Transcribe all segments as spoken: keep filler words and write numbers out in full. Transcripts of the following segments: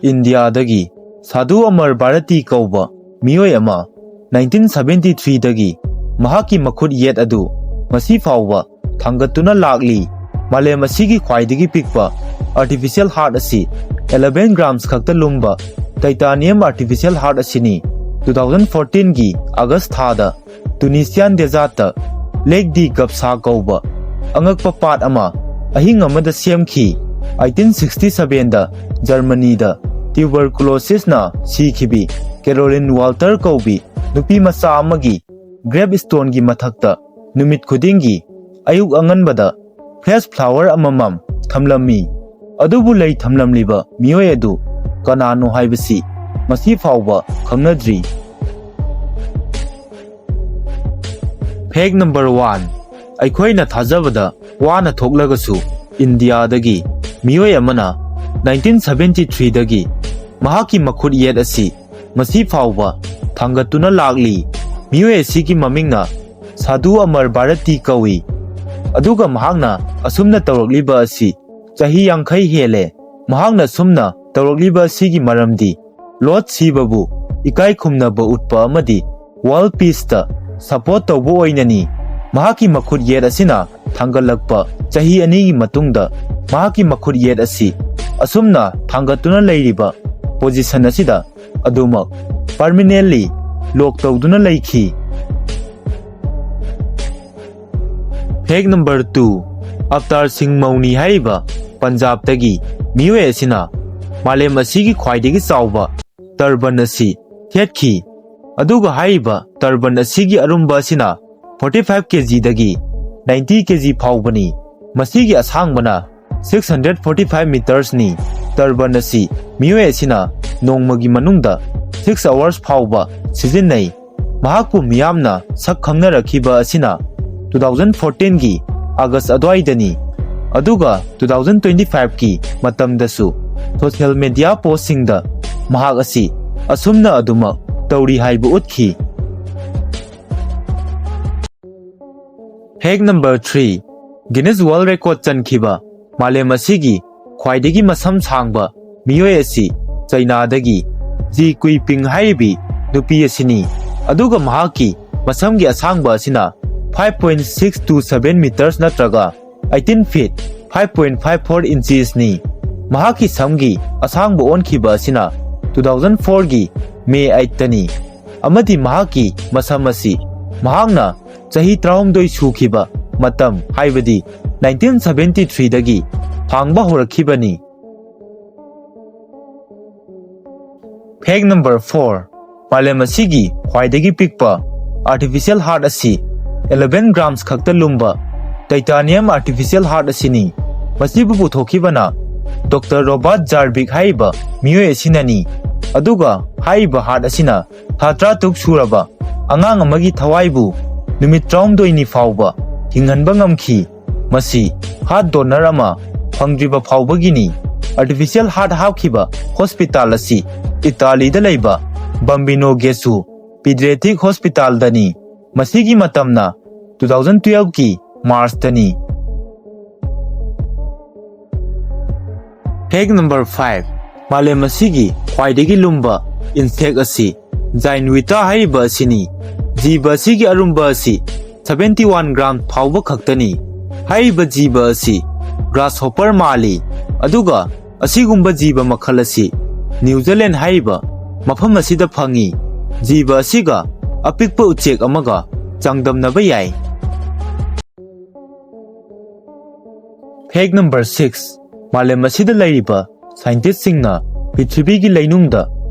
ꯏꯟꯗꯤꯌꯥꯗꯒꯤ ꯁꯥꯙꯨ ꯑꯃꯔ ꯚꯥꯔꯇꯤ ꯀꯧꯕ ꯃꯤꯑꯣꯏ ꯑꯃ nineteen seventy three ꯗꯒꯤ ꯃꯍꯥꯛꯀꯤ ꯃꯈꯨꯠ ꯌꯦꯠ ꯑꯗꯨ ꯉꯁꯤ ꯐꯥꯎꯕ ꯊꯥꯡꯒꯠꯇꯨꯅ ꯂꯥꯛꯂꯤ꯫ ꯃꯥꯂꯦꯝ ꯑꯁꯤꯒꯤ ꯈ꯭ꯋꯥꯏꯗꯒꯤ ꯄꯤꯛꯄ artificial heart ꯑꯁꯤ eleven grams ꯈꯛꯇ ꯂꯨꯝꯕ titanium artificial heart ꯑꯁꯤꯅꯤ꯫ Two thousand fourteen ꯒꯤ August ꯊꯥꯗ Tunisian desert ꯇ Lake de Gabsa ꯀꯧꯕ ꯑꯉꯛꯄ ꯄꯥꯠ ꯑꯃ ꯑꯍꯤꯡ ꯑꯃꯗ ꯁꯦꯝꯈꯤ꯫ Eighteen sixty seven ꯗ ꯖꯔꯃꯅꯤꯗ tuberculosis ꯅ ꯁꯤꯈꯤꯕꯤ Caroline Walter ꯀꯧꯕꯤ ꯅꯨꯄꯤ ꯃꯆꯥ ꯑꯃꯒꯤ gravestone ꯒꯤ ꯃꯊꯛꯇ ꯅꯨꯃꯤꯠ ꯈꯨꯗꯤꯡꯒꯤ ꯑꯌꯨꯛ ꯑꯉꯟꯕꯗ fresh flower ꯑꯃꯃꯝ ꯊꯝꯂꯝꯃꯤ꯫ ꯑꯗꯨꯕꯨ ꯂꯩ ꯊꯝꯂꯝꯂꯤꯕ ꯃꯤꯑꯣꯏ ꯑꯗꯨ ꯀꯅꯥꯅꯣ ꯍꯥꯏꯕꯁꯤ ꯉꯁꯤ ꯐꯥꯎꯕ ꯈꯪꯅꯗ꯭ꯔꯤ꯫ Fact number one, ꯑꯩꯈꯣꯏꯅ ꯊꯥꯖꯕꯗ ꯋꯥꯅ ꯊꯣꯛꯂꯒꯁꯨ ꯏꯟꯗꯤꯌꯥꯗꯒꯤ ꯃꯤꯑꯣꯏ ꯑꯃꯅ nineteen seventy three ꯗꯒꯤ ꯃꯍꯥꯛꯀꯤ ꯃꯈꯨꯠ ꯌꯦꯠ ꯑꯁꯤ ꯉꯁꯤ ꯐꯥꯎꯕ ꯊꯥꯡꯒꯠꯇꯨꯅ ꯂꯥꯛꯂꯤ꯫ ꯃꯤꯑꯣꯏ ꯑꯁꯤꯒꯤ ꯃꯃꯤꯡꯅ ꯁꯥꯙꯨ ꯑꯃꯔ ꯚꯥꯔꯇꯤ ꯀꯧꯏ꯫ ꯑꯗꯨꯒ ꯃꯍꯥꯛꯅ ꯑꯁꯨꯝꯅ ꯇꯧꯔꯛꯂꯤꯕ ꯑꯁꯤ ꯆꯍꯤ ꯌꯥꯡꯈꯩ ꯍꯦꯜꯂꯦ꯫ ꯃꯍꯥꯛꯅ ꯁꯨꯝꯅ ꯇꯧꯔꯛꯂꯤꯕ ꯑꯁꯤꯒꯤ ꯃꯔꯝꯗꯤ ꯂꯣꯠ ꯁꯤꯕꯕꯨ ꯏꯀꯥꯏ ꯈꯨꯝꯅꯕ ꯎꯠꯄ ꯑꯃꯗꯤ world peace ꯇ support ꯇꯧꯕ ꯑꯣꯏꯅꯅꯤ꯫ ꯃꯍꯥꯛꯀꯤ ꯃꯈꯨꯠ ꯌꯦꯠ ꯑꯁꯤꯅ ꯊꯥꯡꯒꯠꯂꯛꯄ ꯆꯍꯤ ꯑꯅꯤꯒꯤ ꯃꯇꯨꯡꯗ ꯃꯍꯥꯛꯀꯤ ꯃꯈꯨꯠ ꯌꯦꯠ ꯑꯁꯤ ꯑꯁꯨꯝꯅ ꯊꯥꯡꯒꯠꯇꯨꯅ ꯂꯩꯔꯤꯕ position ꯑꯁꯤꯗ ꯑꯗꯨꯃꯛ permanently lock ꯇꯧꯗꯨꯅ ꯂꯩꯈꯤ꯫ Fact number two, ꯑꯕꯇꯥꯔ ꯁꯤꯡ ꯃꯧꯅꯤ ꯍꯥꯏꯔꯤꯕ ꯄꯟꯖꯥꯕꯇꯒꯤ ꯃꯤꯑꯣꯏ ꯑꯁꯤꯅ ꯃꯥꯂꯦꯝ ꯑꯁꯤꯒꯤ ꯈ꯭ꯋꯥꯏꯗꯒꯤ ꯆꯥꯎꯕ turban ꯑꯁꯤ ꯊꯦꯠꯈꯤ꯫ ꯑꯗꯨꯒ ꯍꯥꯏꯔꯤꯕ turban ꯑꯁꯤꯒꯤ ꯑꯔꯨꯝꯕ ꯑꯁꯤꯅ forty five kg ꯗꯒꯤ ninety kg ꯐꯥꯎꯕꯅꯤ꯫ ꯃꯁꯤꯒꯤ ꯑꯁꯥꯡꯕꯅ six hundred forty five meters ꯅꯤ꯫ Turban ꯑꯁꯤ ꯃꯤꯑꯣꯏ ꯑꯁꯤꯅ ꯅꯣꯡꯃꯒꯤ ꯃꯅꯨꯡꯗ six hours ꯐꯥꯎꯕ ꯁꯤꯖꯤꯟꯅꯩ꯫ ꯃꯍꯥꯛꯄꯨ ꯃꯤꯌꯥꯝꯅ ꯁꯛ ꯈꯪꯅꯔꯛꯈꯤꯕ ꯑꯁꯤꯅ two thousand fourteen ꯒꯤ August ꯑꯗꯨꯋꯥꯏꯗꯅꯤ꯫ ꯑꯗꯨꯒ two thousand twenty five ꯀꯤ ꯃꯇꯝꯗꯁꯨ social media post ꯁꯤꯡꯗ ꯃꯍꯥꯛ ꯑꯁꯤ ꯑꯁꯨꯝꯅ ꯑꯗꯨꯃꯛ ꯇꯧꯔꯤ ꯍꯥꯏꯕ ꯎꯠꯈꯤ꯫ Fact number three, Guinness World Record ꯆꯟꯈꯤꯕ ꯃꯥꯂꯦꯝ ꯑꯁꯤꯒꯤ ꯈ꯭ꯋꯥꯏꯗꯒꯤ ꯃꯁꯝ ꯁꯥꯡꯕ ꯃꯤꯑꯣꯏ ꯑꯁꯤ ꯆꯩꯅꯥꯗꯒꯤ ꯖꯤ ꯀꯨꯏꯄꯤꯡ ꯍꯥꯏꯔꯤꯕꯤ ꯅꯨꯄꯤ ꯑꯁꯤꯅꯤ꯫ ꯑꯗꯨꯒ ꯃꯍꯥꯛꯀꯤ ꯃꯁꯝꯒꯤ ꯑꯁꯥꯡꯕ ꯑꯁꯤꯅ five point six two seven meters ꯅꯠꯇ꯭ꯔꯒ eighteen feet five point five four inches ꯅꯤ꯫ ꯃꯍꯥꯛꯀꯤ ꯁꯝꯒꯤ ꯑꯁꯥꯡꯕ ꯑꯣꯟꯈꯤꯕ ꯑꯁꯤꯅ two thousand four ꯒꯤ May eight ꯇꯅꯤ꯫ ꯑꯃꯗꯤ ꯃꯍꯥꯛꯀꯤ ꯃꯁꯝ ꯑꯁꯤ ꯃꯍꯥꯛꯅ ꯆꯍꯤ ꯇꯔꯥꯍꯨꯝꯗꯣꯏ ꯁꯨꯈꯤꯕ ꯃꯇꯝ, ꯍꯥꯏꯕꯗꯤ nineteen seventy three ꯗꯒꯤ ꯍꯥꯡꯕ ꯍꯧꯔꯛꯈꯤꯕꯅꯤ꯫ Fact number four, ꯃꯥꯂꯦꯝ ꯑꯁꯤꯒꯤ ꯈ꯭ꯋꯥꯏꯗꯒꯤ ꯄꯤꯛꯄ artificial heart ꯑꯁꯤ eleven grams ꯈꯛꯇ ꯂꯨꯝꯕ titanium artificial heart ꯑꯁꯤꯅꯤ꯫ ꯃꯁꯤꯕꯨ ꯄꯨꯊꯣꯛꯈꯤꯕꯅ Doctor Robert Jarvik ꯍꯥꯏꯔꯤꯕ ꯃꯤꯑꯣꯏ ꯑꯁꯤꯅꯅꯤ꯫ ꯑꯗꯨꯒ ꯍꯥꯏꯔꯤꯕ heart ꯑꯁꯤꯅ ꯊꯥ ꯇꯔꯥꯇꯔꯨꯛ ꯁꯨꯔꯕ ꯑꯉꯥꯡ ꯑꯃꯒꯤ ꯊꯋꯥꯏꯕꯨ ꯅꯨꯃꯤꯠ ꯇꯔꯥꯍꯨꯝꯗꯣꯏꯅꯤ ꯐꯥꯎꯕ ꯍꯤꯡꯍꯟꯕ ꯉꯝꯈꯤ꯫ ꯃꯁꯤ heart donor ꯑꯃ ꯐꯪꯗ꯭ꯔꯤꯕ ꯐꯥꯎꯕꯒꯤꯅꯤ꯫ Artificial heart ꯍꯥꯞꯈꯤꯕ hospital ꯑꯁꯤ ꯏꯇꯥꯂꯤꯗ ꯂꯩꯕ Bambino Gesù Pediatric Hospitalꯗꯅꯤ꯫ ꯃꯁꯤꯒꯤ ꯃꯇꯝꯅ two thousand twelve ꯀꯤ March ꯇꯅꯤ꯫ Fact number five, ꯃꯥꯂꯦꯝ ꯑꯁꯤꯒꯤ ꯈ꯭ꯋꯥꯏꯗꯒꯤ ꯂꯨꯝꯕ insect ꯑꯁꯤ Zainwita ꯍꯥꯏꯔꯤꯕ ꯑꯁꯤꯅꯤ꯫ ꯖꯤꯕ ꯑꯁꯤꯒꯤ ꯑꯔꯨꯝꯕ ꯑꯁꯤ seventy one gram ꯐꯥꯎꯕ ꯈꯛꯇꯅꯤ꯫ ꯍꯥꯏꯔꯤꯕ ꯖꯤꯕ ꯑꯁꯤ grasshopper ꯃꯥꯜꯂꯤ, ꯑꯗꯨꯒ ꯑꯁꯤꯒꯨꯝꯕ ꯖꯤꯕ ꯃꯈꯜ ꯑꯁꯤ New Zealand ꯍꯥꯏꯔꯤꯕ ꯃꯐꯝ ꯑꯁꯤꯗ ꯐꯪꯏ꯫ ꯖꯤꯕ ꯑꯁꯤꯒ ꯑꯄꯤꯛꯄ ꯎꯆꯦꯛ ꯑꯃꯒ ꯆꯥꯡꯗꯝꯅꯕ ꯌꯥꯏ꯫ Fact number six, ꯃꯥꯂꯦꯝ ꯑꯁꯤꯗ ꯂꯩꯔꯤꯕ scientistꯁꯤꯡꯅ ꯄ꯭ꯔꯤꯊꯤꯕꯤꯒꯤ ꯂꯩꯅꯨꯡꯗ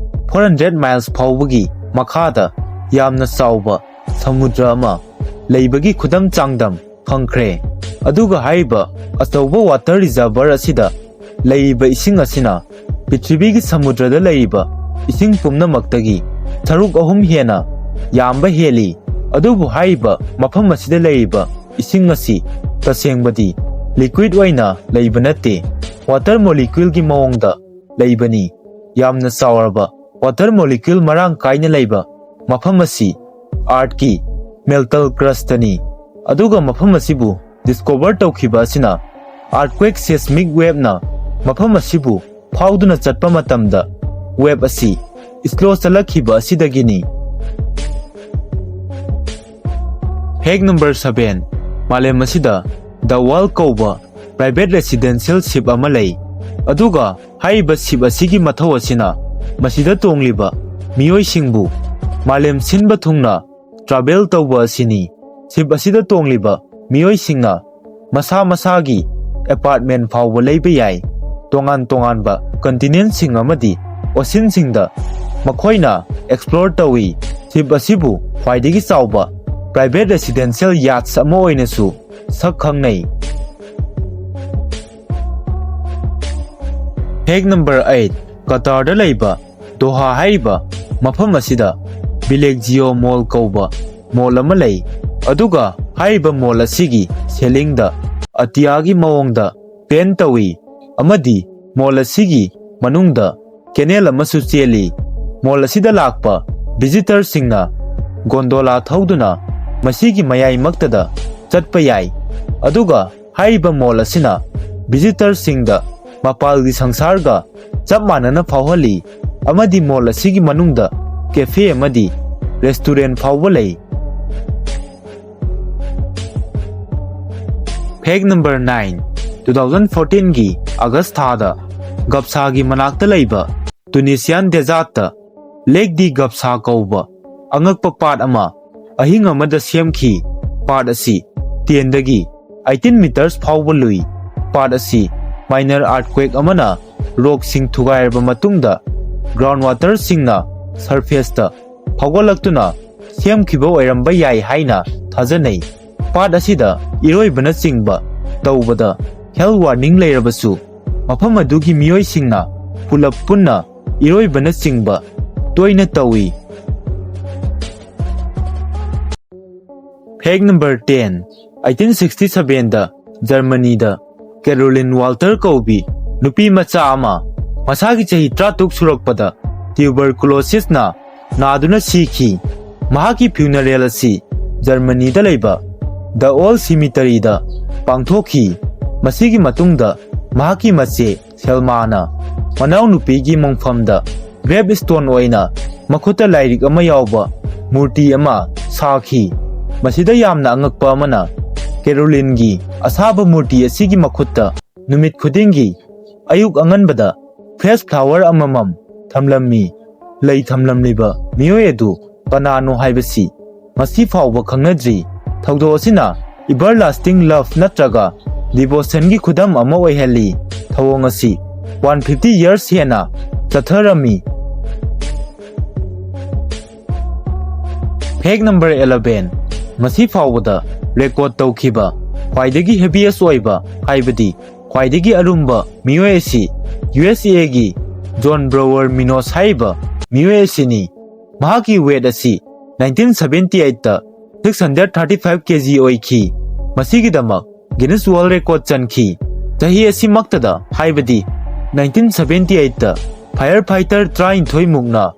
four hundred miles ꯐꯥꯎꯕꯒꯤ ꯃꯈꯥꯗ ꯌꯥꯝꯅ ꯆꯥꯎꯕ ꯁꯃꯨꯗ꯭ꯔ ꯑꯃ ꯂꯩꯕꯒꯤ ꯈꯨꯗꯝ ꯆꯥꯡꯗꯝ ꯐꯪꯈ꯭ꯔꯦ꯫ ꯑꯗꯨꯒ ꯍꯥꯏꯔꯤꯕ ꯑꯆꯧꯕ water reservoir ꯑꯁꯤꯗ ꯂꯩꯔꯤꯕ ꯏꯁꯤꯡ ꯑꯁꯤꯅ ꯄ꯭ꯔꯤꯊꯤꯕꯤꯒꯤ ꯁꯃꯨꯗ꯭ꯔꯗ ꯂꯩꯔꯤꯕ ꯏꯁꯤꯡ ꯄꯨꯝꯅꯃꯛꯇꯒꯤ ꯁꯔꯨꯛ ꯑꯍꯨꯝ ꯍꯦꯟꯅ ꯌꯥꯝꯕ ꯍꯦꯜꯂꯤ꯫ ꯑꯗꯨꯕꯨ ꯍꯥꯏꯔꯤꯕ ꯃꯐꯝ ꯑꯁꯤꯗ ꯂꯩꯔꯤꯕ ꯏꯁꯤꯡ ꯑꯁꯤ ꯇꯁꯦꯡꯕꯗꯤ liquid ꯑꯣꯏꯅ ꯂꯩꯕ ꯅꯠꯇꯦ, water moleculeꯒꯤ ꯃꯑꯣꯡꯗ ꯂꯩꯕꯅꯤ꯫ ꯌꯥꯝꯅ ꯆꯥꯎꯔꯕ water molecule ꯃꯔꯥꯡ ꯀꯥꯏꯅ ꯂꯩꯕ ꯃꯐꯝ ꯑꯁꯤ Earthꯀꯤ mantle crustꯅꯤ꯫ ꯑꯗꯨꯒ ꯃꯐꯝ ꯑꯁꯤꯕꯨ discover ꯇꯧꯈꯤꯕ ꯑꯁꯤꯅ earthquake seismic waveꯅ ꯃꯐꯝ ꯑꯁꯤꯕꯨ ꯐꯥꯎꯗꯨꯅ ꯆꯠꯄ ꯃꯇꯝꯗ wave ꯑꯁꯤ slow ꯆꯠꯂꯛꯈꯤꯕ ꯑꯁꯤꯗꯒꯤꯅꯤ꯫ Fact number seven, ꯃꯥꯂꯦꯝ ꯑꯁꯤꯗ The World ꯀꯧꯕ private residential ship ꯑꯃ ꯂꯩ꯫ ꯑꯗꯨꯒ ꯍꯥꯏꯔꯤꯕ ship ꯑꯁꯤꯒꯤ ꯃꯊꯧ ꯑꯁꯤꯅ ꯃꯁꯤꯗ ꯇꯣꯡꯂꯤꯕ ꯃꯤꯑꯣꯏꯁꯤꯡꯕꯨ ꯃꯥꯂꯦꯝ ꯁꯤꯟꯕ ꯊꯨꯡꯅ travel ꯇꯧꯕ ꯑꯁꯤꯅꯤ꯫ Ship ꯑꯁꯤꯗ ꯇꯣꯡꯂꯤꯕ ꯃꯤꯑꯣꯏꯁꯤꯡꯅ ꯃꯁꯥ ꯃꯁꯥꯒꯤ apartment ꯐꯥꯎꯕ ꯂꯩꯕ ꯌꯥꯏ꯫ ꯇꯣꯉꯥꯟ ꯇꯣꯉꯥꯟꯕ continentꯁꯤꯡ ꯑꯃꯗꯤ oceanꯁꯤꯡꯗ ꯃꯈꯣꯏꯅ explore ꯇꯧꯏ꯫ Ship ꯑꯁꯤꯕꯨ ꯈ꯭ꯋꯥꯏꯗꯒꯤ ꯆꯥꯎꯕ private residential yachts ꯑꯃ ꯑꯣꯏꯅꯁꯨ ꯁꯛ ꯈꯪꯅꯩ꯫ Fact number eight, ꯀꯇꯥꯔꯗ ꯂꯩꯕ ꯗꯣꯍꯥ ꯍꯥꯏꯔꯤꯕ ꯃꯐꯝ ꯑꯁꯤꯗ Bellagio Mall ꯀꯧꯕ mall ꯑꯃ ꯂꯩ꯫ ꯑꯗꯨꯒ ꯍꯥꯏꯔꯤꯕ mall ꯑꯁꯤꯒꯤ ceilingꯗ ꯑꯇꯤꯌꯥꯒꯤ ꯃꯑꯣꯡꯗ paint ꯇꯧꯏ ꯑꯃꯗꯤ mall ꯑꯁꯤꯒꯤ ꯃꯅꯨꯡꯗ canal ꯑꯃꯁꯨ ꯆꯦꯜꯂꯤ꯫ Mall ꯑꯁꯤꯗ ꯂꯥꯛꯄ visitorꯁꯤꯡꯅ gondola ꯊꯧꯗꯨꯅ ꯃꯁꯤꯒꯤ ꯃꯌꯥꯏꯃꯛꯇꯗ ꯆꯠꯄ ꯌꯥꯏ꯫ ꯑꯗꯨꯒ ꯍꯥꯏꯔꯤꯕ mall ꯑꯁꯤꯅ visitorꯁꯤꯡꯗ ꯃꯄꯥꯜꯒꯤ ꯁꯪꯁꯥꯔꯒ ꯆꯞ ꯃꯥꯟꯅꯅ ꯐꯥꯎꯍꯜꯂꯤ ꯑꯃꯗꯤ mall ꯑꯁꯤꯒꯤ ꯃꯅꯨꯡꯗ cafe ꯑꯃꯗꯤ restaurant ꯐꯥꯎꯕ ꯂꯩ꯫ Fact number nine, two thousand fourteenꯒꯤ August ꯊꯥꯗ ꯒꯞꯁꯥꯒꯤ ꯃꯅꯥꯛꯇ ꯂꯩꯕ Tunisian desertꯇ Lake de Gabsa ꯀꯧꯕ ꯑꯉꯛꯄ ꯄꯥꯠ ꯑꯃ ꯑꯍꯤꯡ ꯑꯃꯗ ꯁꯦꯝꯈꯤ꯫ ꯄꯥꯠ ꯑꯁꯤ tenꯗꯒꯤ eighteen meters ꯐꯥꯎꯕ ꯂꯨꯏ꯫ ꯄꯥꯠ ꯑꯁꯤ minor earthquake ꯑꯃꯅ rockꯁꯤꯡ ꯊꯨꯒꯥꯏꯔꯕ ꯃꯇꯨꯡꯗ ground waterꯁꯤꯡꯅ surfaceꯇ ꯐꯥꯎꯒꯠꯂꯛꯇꯨꯅ ꯁꯦꯝꯈꯤꯕ ꯑꯣꯏꯔꯝꯕ ꯌꯥꯏ ꯍꯥꯏꯅ ꯊꯥꯖꯅꯩ꯫ ꯄꯥꯠ ꯑꯁꯤꯗ ꯏꯔꯣꯏꯕꯅꯆꯤꯡꯕ ꯇꯧꯕꯗ health warning ꯂꯩꯔꯕꯁꯨ, ꯃꯐꯝ ꯑꯗꯨꯒꯤ ꯃꯤꯑꯣꯏꯁꯤꯡꯅ ꯄꯨꯂꯞ ꯄꯨꯟꯅ ꯏꯔꯣꯏꯕꯅꯆꯤꯡꯕ ꯇꯣꯏꯅ ꯇꯧꯏ꯫ Fact number ten, eighteen sixty sevenꯗ ꯖꯔꯃꯅꯤꯗ Caroline Walter ꯀꯧꯕꯤ ꯅꯨꯄꯤ ꯃꯆꯥ ꯑꯃ ꯃꯁꯥꯒꯤ ꯆꯍꯤ ꯇꯔꯥꯇꯔꯨꯛ ꯁꯨꯔꯛꯄꯗ tuberculosisꯅ ꯅꯥꯗꯨꯅ ꯁꯤꯈꯤ꯫ ꯃꯍꯥꯛꯀꯤ funeral ꯑꯁꯤ ꯖꯔꯃꯅꯤꯗ ꯂꯩꯕ The Old Cemeteryꯗ ꯄꯥꯡꯊꯣꯛꯈꯤ꯫ ꯃꯁꯤꯒꯤ ꯃꯇꯨꯡꯗ ꯃꯍꯥꯛꯀꯤ ꯃꯆꯦ ꯁꯦꯜꯃꯥꯅ ꯃꯅꯥꯎꯅꯨꯄꯤꯒꯤ ꯃꯪꯐꯝꯗ gravestone ꯑꯣꯏꯅ ꯃꯈꯨꯠꯇ ꯂꯥꯏꯔꯤꯛ ꯑꯃ ꯌꯥꯎꯕ ꯃꯨꯔꯇꯤ ꯑꯃ ꯁꯥꯈꯤ꯫ ꯃꯁꯤꯗ ꯌꯥꯝꯅ ꯑꯉꯛꯄ ꯑꯃꯅ, ꯀꯦꯔꯣꯂꯤꯟꯒꯤ ꯑꯁꯥꯕ ꯃꯨꯔꯇꯤ ꯑꯁꯤꯒꯤ ꯃꯈꯨꯠꯇ ꯅꯨꯃꯤꯠ ꯈꯨꯗꯤꯡꯒꯤ ꯑꯌꯨꯛ ꯑꯉꯟꯕꯗ fresh flower ꯑꯃꯃꯝ ꯊꯝꯂꯝꯃꯤ꯫ ꯂꯩ ꯊꯝꯂꯝꯂꯤꯕ ꯃꯤꯑꯣꯏ ꯑꯗꯨ ꯀꯅꯥꯅꯣ ꯍꯥꯏꯕꯁꯤ ꯉꯁꯤ ꯐꯥꯎꯕ ꯈꯪꯅꯗ꯭ꯔꯤ꯫ ꯊꯧꯗꯣꯛ ꯑꯁꯤꯅ everlasting love ꯅꯠꯇ꯭ꯔꯒ devotionꯒꯤ ꯈꯨꯗꯝ ꯑꯃ ꯑꯣꯏꯍꯜꯂꯤ꯫ ꯊꯧꯑꯣꯡ ꯑꯁꯤ one fifty years ꯍꯦꯟꯅ ꯆꯠꯊꯔꯝꯃꯤ꯫ Fact number eleven, ꯉꯁꯤ ꯐꯥꯎꯕꯗ record ꯇꯧꯈꯤꯕ ꯈ꯭ꯋꯥꯏꯗꯒꯤ heaviest ꯑꯣꯏꯕ, ꯍꯥꯏꯕꯗꯤ ꯈ꯭ꯋꯥꯏꯗꯒꯤ ꯑꯔꯨꯝꯕ ꯃꯤꯑꯣꯏ ꯑꯁꯤ USAꯒꯤ John Brower Minos ꯍꯥꯏꯔꯤꯕ ꯃꯤꯑꯣꯏ ꯑꯁꯤꯅꯤ꯫ ꯃꯍꯥꯛꯀꯤ weight ꯑꯁꯤ nineteen seventy eight ꯇ six hundred thirty five kg ꯑꯣꯏꯈꯤ꯫ ꯃꯁꯤꯒꯤꯗꯃꯛ Guinness World Record ꯆꯟꯈꯤ꯫ ꯆꯍꯤ ꯑꯁꯤꯃꯛꯇꯗ, ꯍꯥꯏꯕꯗꯤ nineteen seventy eight ꯇ, firefighter ꯇꯔꯥꯅꯤꯊꯣꯏ ꯃꯨꯛꯅ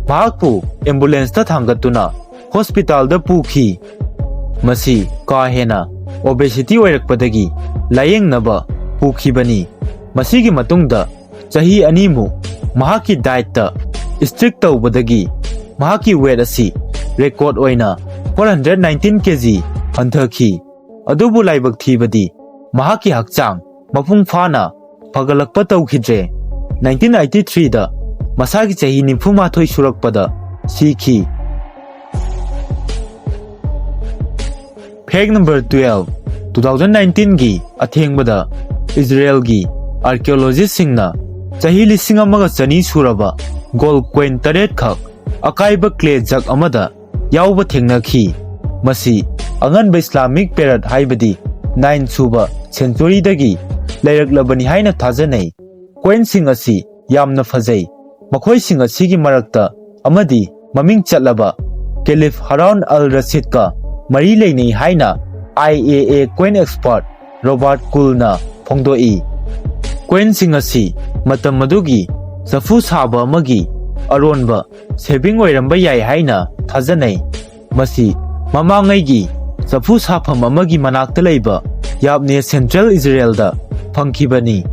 ꯃꯍꯥꯛꯄꯨ ambulance ꯇ ꯊꯥꯡꯒꯠꯇꯨꯅ hospital ꯗ ꯄꯨꯈꯤ꯫ ꯃꯁꯤ ꯀꯥ ꯍꯦꯟꯅ obesity ꯑꯣꯏꯔꯛꯄꯗꯒꯤ ꯂꯥꯌꯦꯡꯅꯕ ꯄꯨꯈꯤꯕꯅꯤ꯫ ꯃꯁꯤꯒꯤ ꯃꯇꯨꯡꯗ ꯆꯍꯤ ꯑꯅꯤꯃꯨꯛ ꯃꯍꯥꯛꯀꯤ diet ꯇ strict ꯇꯧꯕꯗꯒꯤ ꯃꯍꯥꯛꯀꯤ weight ꯑꯁꯤ record ꯑꯣꯏꯅ four hundred nineteen kg ꯍꯟꯊꯈꯤ꯫ ꯑꯗꯨꯕꯨ ꯂꯥꯏꯕꯛ ꯊꯤꯕꯗꯤ, ꯃꯍꯥꯛꯀꯤ ꯍꯛꯆꯥꯡ ꯃꯄꯨꯡ ꯐꯥꯅ ꯐꯒꯠꯂꯛꯄ ꯇꯧꯈꯤꯗ꯭ꯔꯦ꯫ Nineteen eighty three ꯗ ꯃꯁꯥꯒꯤ ꯆꯍꯤ ꯅꯤꯐꯨ ꯃꯥꯊꯣꯏ ꯁꯨꯔꯛꯄꯗ ꯁꯤꯈꯤ꯫ Fact number twelve, two thousand nineteen ꯒꯤ ꯑꯊꯦꯡꯕꯗ ꯏꯖꯔꯦꯜꯒꯤ archaeologist ꯁꯤꯡꯅ ꯆꯍꯤ ꯂꯤꯁꯤꯡ ꯑꯃꯒ ꯆꯅꯤ ꯁꯨꯔꯕ gold coin ꯇꯔꯦꯠ ꯈꯛ ꯑꯀꯥꯏꯕ clay jug ꯑꯃꯗ ꯌꯥꯎꯕ ꯊꯦꯡꯅꯈꯤ꯫ ꯃꯁꯤ ꯑꯉꯟꯕ Islamic period, ꯍꯥꯏꯕꯗꯤ nine ꯁꯨꯕ century ꯗꯒꯤ ꯂꯩꯔꯛꯂꯕꯅꯤ ꯍꯥꯏꯅ ꯊꯥꯖꯅꯩ꯫ Coin ꯁꯤꯡ ꯑꯁꯤ ꯌꯥꯝꯅ ꯐꯖꯩ꯫ ꯃꯈꯣꯏꯁꯤꯡ ꯑꯁꯤꯒꯤ ꯃꯔꯛꯇ ꯑꯃꯗꯤ ꯃꯃꯤꯡ ꯆꯠꯂꯕ Caliph Harun al-Rashid ꯀ ꯃꯔꯤ ꯂꯩꯅꯩ ꯍꯥꯏꯅ I A A coin expert Robert Kuhl ꯅ ꯐꯣꯡꯗꯣꯛꯏ꯫ Coin ꯁꯤꯡ ꯑꯁꯤ ꯃꯇꯝ ꯑꯗꯨꯒꯤ ꯆꯐꯨ ꯁꯥꯕ ꯑꯃꯒꯤ ꯑꯔꯣꯟꯕ saving ꯑꯣꯏꯔꯝꯕ ꯌꯥꯏ ꯍꯥꯏꯅ ꯊꯥꯖꯅꯩ꯫ ꯃꯁꯤ ꯃꯃꯥꯡꯉꯩꯒꯤ ꯆꯐꯨ ꯁꯥꯐꯝ ꯑꯃꯒꯤ ꯃꯅꯥꯛꯇ ꯂꯩꯕ ꯌꯥꯕꯅꯦ, central ꯏꯖꯔꯦꯜꯗ ꯐꯪꯈꯤꯕꯅꯤ꯫